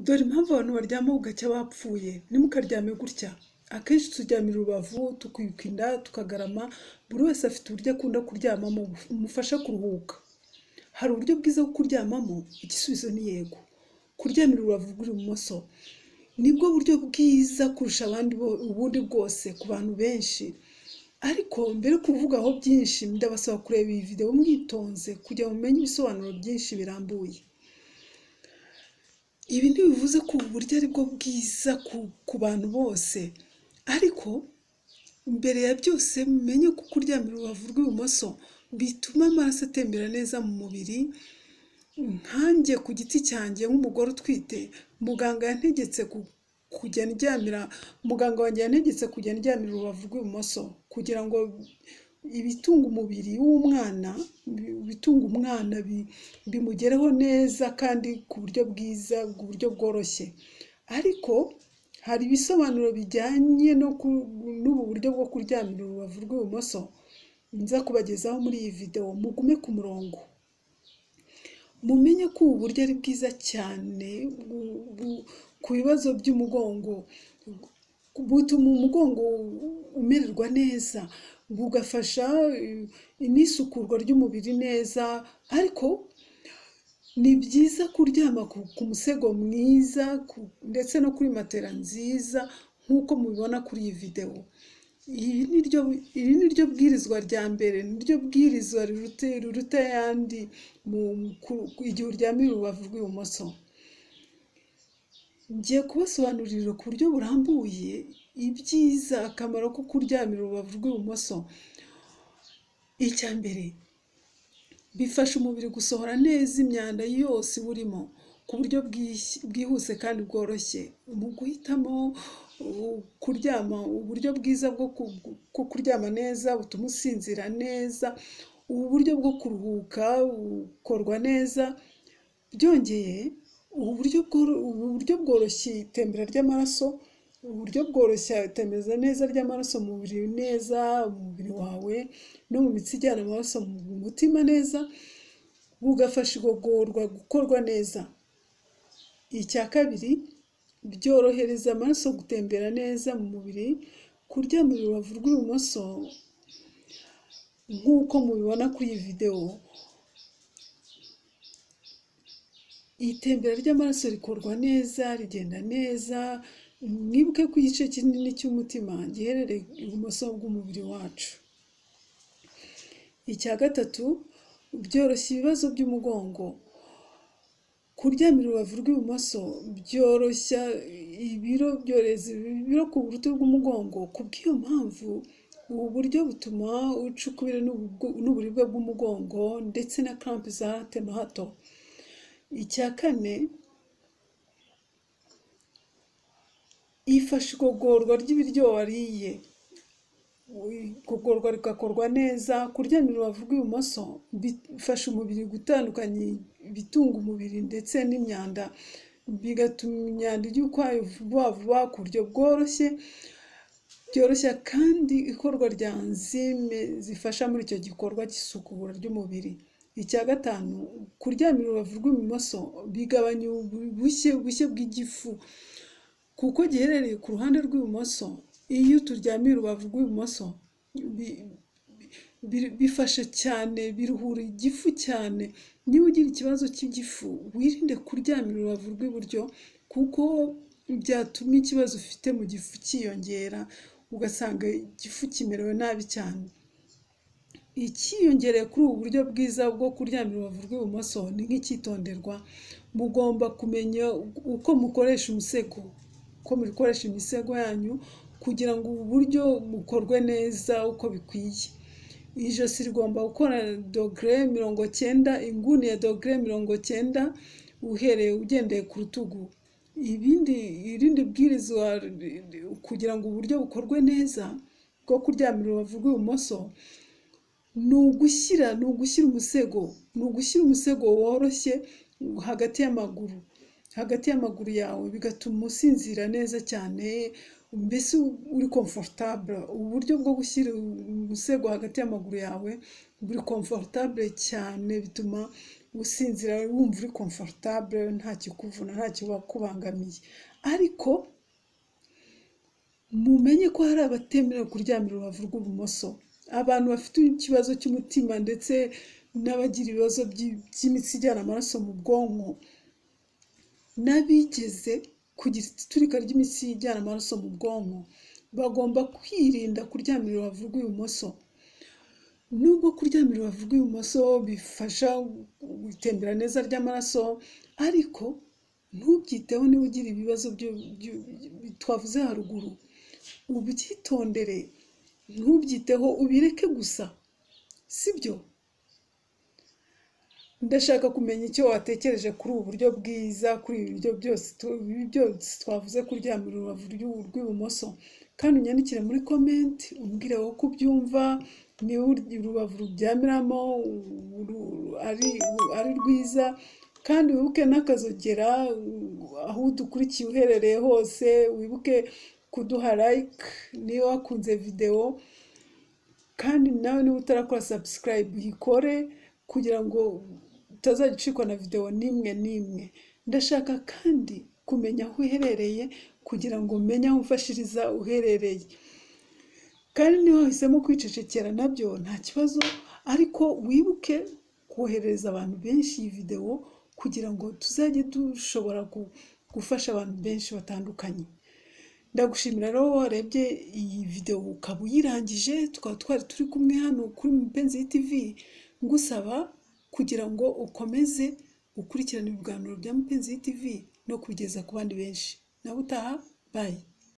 Dore impamvu abantu baryama bugacya bapfuye. Ntimukaryame gutya. Akenshi turyamira urubavu, tukubika inda, tukagarama. Buri wese afite uburyo akunda kuryamamo bumufasha kuruhuka. Hari uburyo bwiza bwo kuryamamo? Igisubizo ni yego. Kuryamira urubavu rw'ibumoso nibwo buryo bwiza kurusha abandi ubundi bwose ku bantu benshi. Ariko mbere yo kuvugaho byinshi, ndabasaba kureba iyi video mwitonze kugira ngo mumenye ibisobanuro byinshi birambuye. Ibi ntibivuze ko ubu buryo ari bwo bwiza ku bantu bose, ariko mbere ya byose mumenye ko kuryamira urubavu rw'ibumoso bituma amaraso atembera neza mu mubiri. Nkanjye ku giti cyanjye nk'umugore utwite, muganga yantegetse kujya ndyamira, muganga wanjye yantegetse kujya ndyamira urubavu rw'ibumoso kugira ngo ibitunga umubiri w'umwana, ibitunga umwana bimugereho neza kandi ku buryo bwiza, ku buryo bworoshye. Ariko hari ibisobanuro bijyanye n'ubu buryo bwo kuryamira urubavu rw'ibumoso nza kubagezaho muri iyi video. Mugume ku murongo, mumenye ko ubu buryo ari bwiza cyane ku bibazo by'umugongo. Butuma umugongo umererwa neza, bugafasha n'isukurwa ry'umubiri neza. Ariko ni byiza kuryama ku musego mwiza ndetse no kuri matera nziza nk'uko mubibona kuri iyi video. Iri ni ryo bwirizwa rya mbere, ni ryo bwirizwa riruta ayandi igihe uryamira urubavu rw'ibumoso. Ngiye kubasobanurira ku buryo burambuye ibyiza, akamaro ko kuryamira urubavu rw'ibumoso. Icya mbere, bifasha umubiri gusohora neza imyanda yose iwurimo ku buryo bwihuse kandi bworoshye. Mu guhitamo kuryama, uburyo bwiza bwo kuryama neza butuma usinzira neza, ubu buryo bwo kuruhuka bukorwa neza. Byongeye, ubu buryo bworoshya itembera ry'amaraso, uburyo bworoshya itembera neza ry'amaraso mu mubiri neza, mu mubiri wawe no mu mitsi ijyana amaraso mu mutima neza, bugafasha igogorwa gukorwa neza. Icya kabiri, byorohereza amaraso gutembera neza mu mubiri. Kuryamira urubavu rw'ibumoso nk'uko mubibona kuri iyi video, itembera ry'amaraso rikorwa neza, rigenda neza. Mwibuke ko igice kinini cy'umutima giherereye ibumoso bw'umubiri wacu. Icya gatatu, byoroshya ibibazo by'umugongo. Kuryamira urubavu rw'ibumoso byoroshya ibiro, byorohereza ibiro ku ruti rw'umugongo. Ku bw'iyo mpamvu, ubu buryo butuma uca ukubiri n'uburibwe bw'umugongo ndetse na cramp za hato na hato. Icya kane, ifasha igogorwa ry'ibiryo wariye, igogorwa rigakorwa neza. Kuryamira urubavu rw'ibumoso bifasha umubiri gutandukanya ibitunga umubiri ndetse n'imyanda, bigatuma imyanda ijya ukwayo vuba vuba ku buryo bworoshye. Byoroshya kandi ikorwa rya enzyme zifasha muri icyo gikorwa cy'isukura ry'umubiri. Icya gatanu, kuryamira urubavu rw'ibumoso bigabanya ubushye bw'igifu kuko giherereye ku ruhande rw'ibumoso. Iyo turyamiye urubavu rw'ibumoso bifasha cyane, biruhura igifu cyane. Niba ugira ikibazo cy'igifu, wirinde kuryamira urubavu rw'iburyo kuko byatuma ikibazo ufite mu gifu cyiyongera, ugasanga igifu kimerewe nabi cyane. Ikiyongereye kuri ubu buryo bwiza bwo kuryamira urubavu rw'ibumoso ni nk'icyitonderwa. Mugomba kumenya uko mukoresha umusego, uko mukoresha imisego yanyu kugira ngo ubu buryo bukorwe neza uko bikwiye. Ijosi rigomba gukora dogere 90, inguni ya dogere 90 uhereye ugendeye ku rutugu. Irindi bwirizwa kugira ngo uburyo bukorwe neza bwo kuryamira urubavu rw'ibumoso ni ugushyira umusego, ni ugushyira umusego woroshye hagati y'amaguru, hagati y'amaguru yawe, bigatuma usinzira neza cyane, mbese uri comfortable. Uburyo bwo gushyira umusego hagati y'amaguru yawe buri comfortable cyane, bituma Usinzira wumva uri comfortable, nta kikuvuna, nta kibakubangamiye. Ariko mumenye ko hari abatemerewe kuryamira urubavu rw'ibumoso, abantu bafite ikibazo cy'umutima ndetse n'abagira ibibazo by'imitsi ijyana amaraso mu bwonko, n'abigeze kugira iturika ry'imitsi ijyana amaraso mu bwonko, bagomba kwirinda kuryamira urubavu rw'ibumoso. Nubwo kuryamira urubavu rw'ibumoso bifasha gutembera neza ry'amaraso, ariko ntubyiteho niba ugira ibibazo twavuze haruguru, ubyitondere, ntubyiteho, ubireke gusa, sibyo? Ndashaka kumenya icyo watekereje kuri ubu buryo bwiza, kuri ibi buryo byose twavuze, kuryamira urubavu rw'ibumoso. Kandi unyandikire muri comment umbwire wowe uko ubyumva, niba urubavu rubyamiramo ari rwiza. Kandi wibuke n'akazogera aho udukurikiye uherereye hose, wibuke kuduha like niba wakunze videwo, kandi nawe niba utarakora subscribe uyikore kugira ngo utazajya ucikwa na videwo n'imwe n'imwe. Ndashaka kandi kumenya aho uherereye kugira ngo umenye aho umfashiriza uherereye. Kandi niba wahisemo kwicecekera nabyo nta kibazo, ariko wibuke koherereza abantu benshi iyi videwo kugira ngo tuzajye dushobora gufasha abantu benshi batandukanye. Ndagushimira rero warebye iyi videwo ukaba uyirangije, tukaba twari turi kumwe hano kuri Mupenzi TV, ngusaba kugira ngo ukomeze ukurikirane ibiganiro bya Mupenzi TV no kubigeza ku bandi benshi. Nawe utaha, bye.